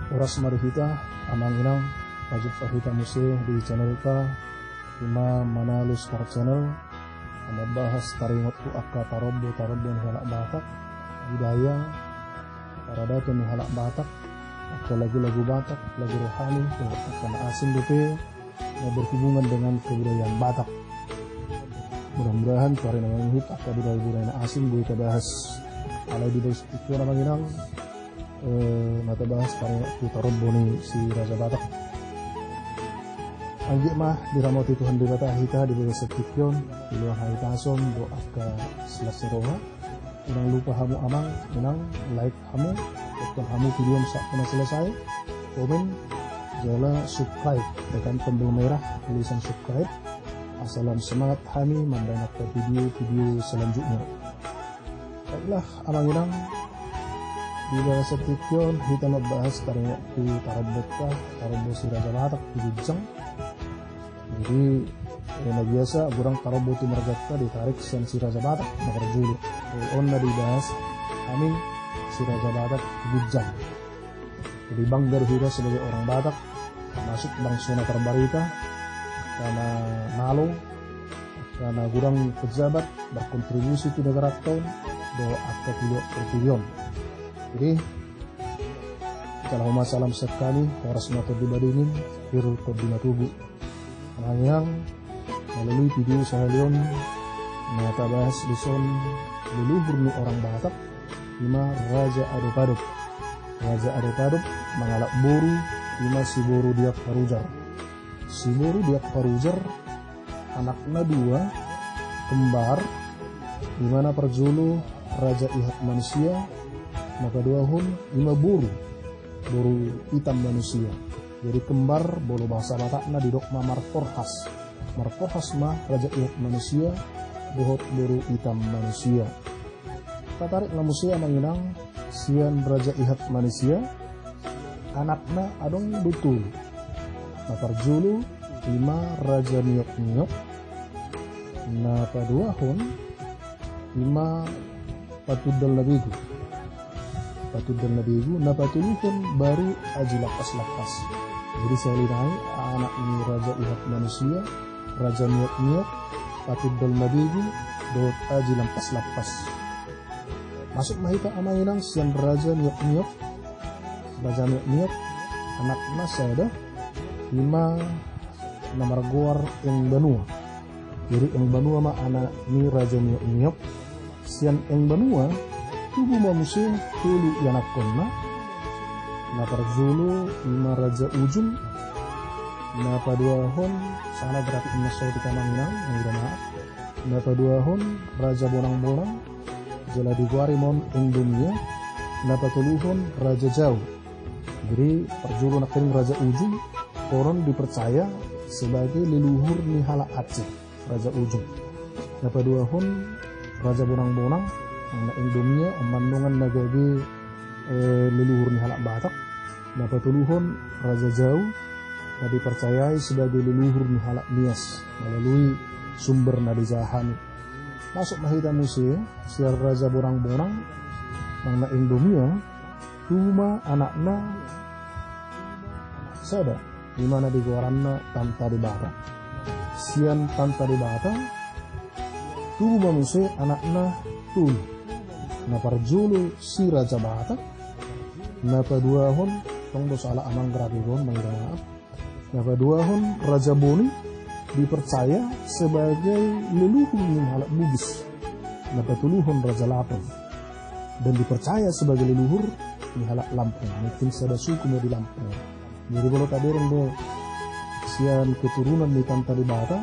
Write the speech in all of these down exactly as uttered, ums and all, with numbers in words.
Horas ma di hita, amang inang, pajumpang hita muse di channelta, ima Manalus Star Channel, na mambahas taringot tu angka tarombo-tarombo ni halak Batak, budaya, paradaton ni halak Batak, angka lagu-lagu Batak, lagu rohani, dohot angka na asing dope, na berhubungan dengan kebudayaan Batak. Mudah-mudahan tu ari na mangihut angka budaya-budaya na asing boi tabahas. Alai di bagasan tingki on, amang inang, eh, na tabahas taringot tu tarombo ni si Raja Batak. Anggiat ma diramoti Tuhan Debata hita di bagasan tingki on, di luar hari tason, dohot angka silas ni roha. Unang lupa hamu amang inang, like hamu, tonton hamu video on sampe na selesai, komen, jala subscribe, tekan tombol merah tulisan subscribe, asa lam semangat hami mambaen angka video-video selanjutnya. Baiklah, amang inang, di bagasan tingki on hita mambahas taringot tu tarombonta, tarombo si Raja Batak tu ginjang. Jadi, eh, na biasa godang tarombo tu marganta ditarik sian si Raja Batak na parjolo. Eh, on na dibahas hami si Raja Batak tu ginjang. Jadi, bangga do hita sebagai orang Batak, termasuk bangso na tarbarita, angka na malo, angka na godang pejabat, berkontribusi tu negara on, dohot angka tu luat portibi on. Jadi, jala homa salam sekali, horas ma tondi madingin, pir tondi matogu. Amang inang, melalui video sahali on, na tabahas dison leluhur ni orang Batak, ima Raja Adop-adop. Raja Adop-adop mangalap boru, ima si Boru Diak Parujar. Si Boru Diak Parujar, anakna dua, kembar, ima na parjolo Raja Ihat Manusia, na paduahon ima boru, Boru Itam Manusia. Jadi kembar, molo bahasa Batakna didok ma marporhas. Marporhas ma Raja Ihat Manusia dohot Boru Itam Manusia. Tatarik ma muse, amang inang, sian Raja Ihat Manusia, anakna adong do tolu. Na parjolo ima Raja Miok-miok, na paduahon ima Patundal na Begu. Patundal na Begu, na patoluhon baru Aji Lampas-lampas. Jadi sahali nai anak ni Raja Ihat Manusia, Raja Miok-miok, Patundal na Begu, dohot Aji Lampas-lampas. Masuk ma hita, amang inang, sian Raja Miok-miok. Raja Miok-miok, anakna sada, ima na margoar Eng Banua. Jadi Eng Banua ma anak ni Raja Miok-miok. Sian Eng Banua tubu ma muse tolu ianakkonna. Na parjolo ima Raja Ujung, na paduahon, sana berarti ima saotik, amang inang, na ida maaf. Na paduahon Raja Bonang-bonang, jala digoari ma on Eng Domia, na patoluhon Raja Jau. Jadi parjolo nangkining Raja Ujung, konon dipercaya sebagai leluhur ni halak Aceh, Raja Ujung. Na paduahon Raja Bonang-bonang, na Eng Domia, on ma dongan na gabe, eh, leluhur ni halak Batak. Na patoluhon Raja Jau, na dipercayai sebagai leluhur ni halak Nias melalui sumber na dijaha ni. Masuk ma hita muse sian Raja Bonang-bonang, nang na Eng Domia, tubu ma anakna sada, ima na digoaranna Tanta Debata. Sian Tanta Debata tubu ma muse anakna tolu. Na parjolo si Raja Batak, na paduahon, tong do salah amang grafikon, amang inang, maaf. Na paduahon Raja Boni, dipercaya sebagai leluhur ni halak Bugis. Na patoluhon Raja Lapon, dan dipercaya sebagai leluhur ni halak Lampung. Mungkin sada suku ma di Lampung. Jadi molo tabereng do sian keturunan ni Tanta Debata,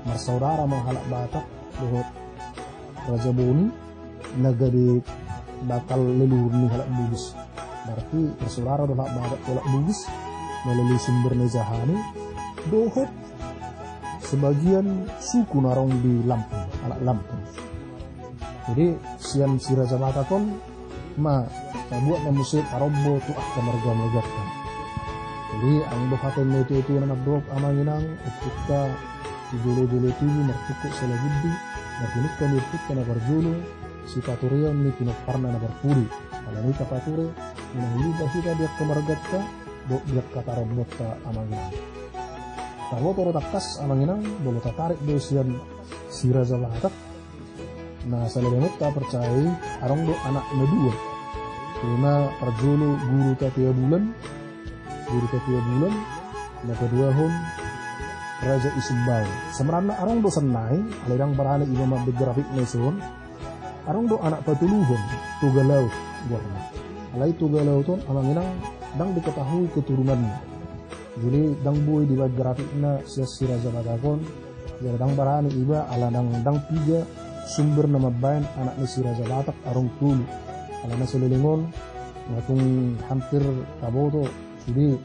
marsaudara ma halak Batak dohot Raja Boni, na gabe bakal leluhur ni halak Bugis. Berarti bersaudara do halak Batak tu halak Bugis melalui sumber na dijaha ni, dohot sebagian suku na adong di Lampung, halak Lampung. Jadi sian si Raja Batak on ma tabuat ma muse tarombo tu angka marga-marganta. Jadi anggo hata ni natua-tua na mandok, amang inang, ompunta sijolo-jolo tubu martungkot salagundi, na pinungka ni ompunta na parjolo sipatureon ni pinomparna na parpudi. Alani i tapature, unang lupa hita di angka marganta, dohot di angka tarombonta amang inang. Taboto do tangkas amang inang, molo tatarik do sian Si Raja Batak, na saleleng on taparcayai adong do anakna dua. Ima parjolo Guru Tatea Bulan, Guru Tatea Bulan, na paduahon Raja Isumbaon. Sebenarna adong do sian nai, alai ndang barani iba mambaen grafikna dison. Adong do anak patoluhon, Toga Laut goarna. Alai Toga Laut on amang inang ndang diketahui keturunanna. Jadi ndang boi dibaen grafikna sian Si Raja Batak on. Jadi ndang barani iba ala ndang, ndang piga sumber na mambaen anak ni Si Raja Batak adong tolu. Alana saleleng on na tung hampir taboto sude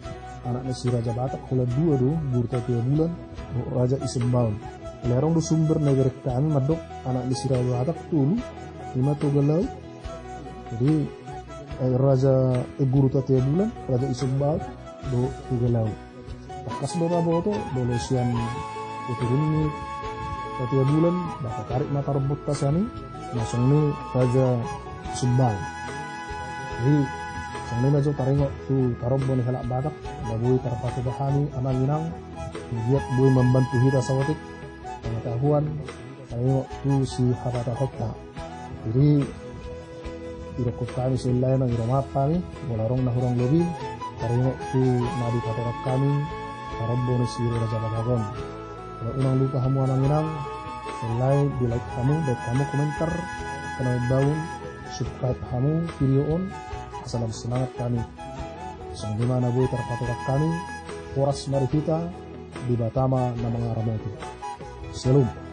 anak ni Si Raja Batak holan dua do, Guru Tatea Bulan dohot Raja Isumbaon. Alai adong do sumber na ibereng hami mandok anak ni Si Raja Batak tolu, ima Toga Laut, jadi, eh, Raja, eh, Guru Tatea Bulan, Raja Isumbaon dohot Toga Laut. Tangkas do taboto, molo sian keturunan ni Tatea Bulan, ba tatarik ma tarombonta sian i, na songon i Raja Isumbaon. Jadi songon i ma jo taringot tu tarombo ni halak Batak, na boi tarpatupa hami amang inang, di giat boi mambantu hita saotik pengetahuan taringot tu sihabatahonta. Jadi didokkon hami sian lae na i, ro ma hami, molo adong na hurang lobi, taringot tu na dipatorang hami tarombo ni Si Raja Batak on. Molo unang lupa hamu amang inang, sian lae di-like hamu, baen hamu komentar, kena membaun, subscribe hamu video on, asa lam semangat hami. Songon i ma na boi tarpatupa hami, horas ma di hita, Debata ma na mangaramoti. Shalom.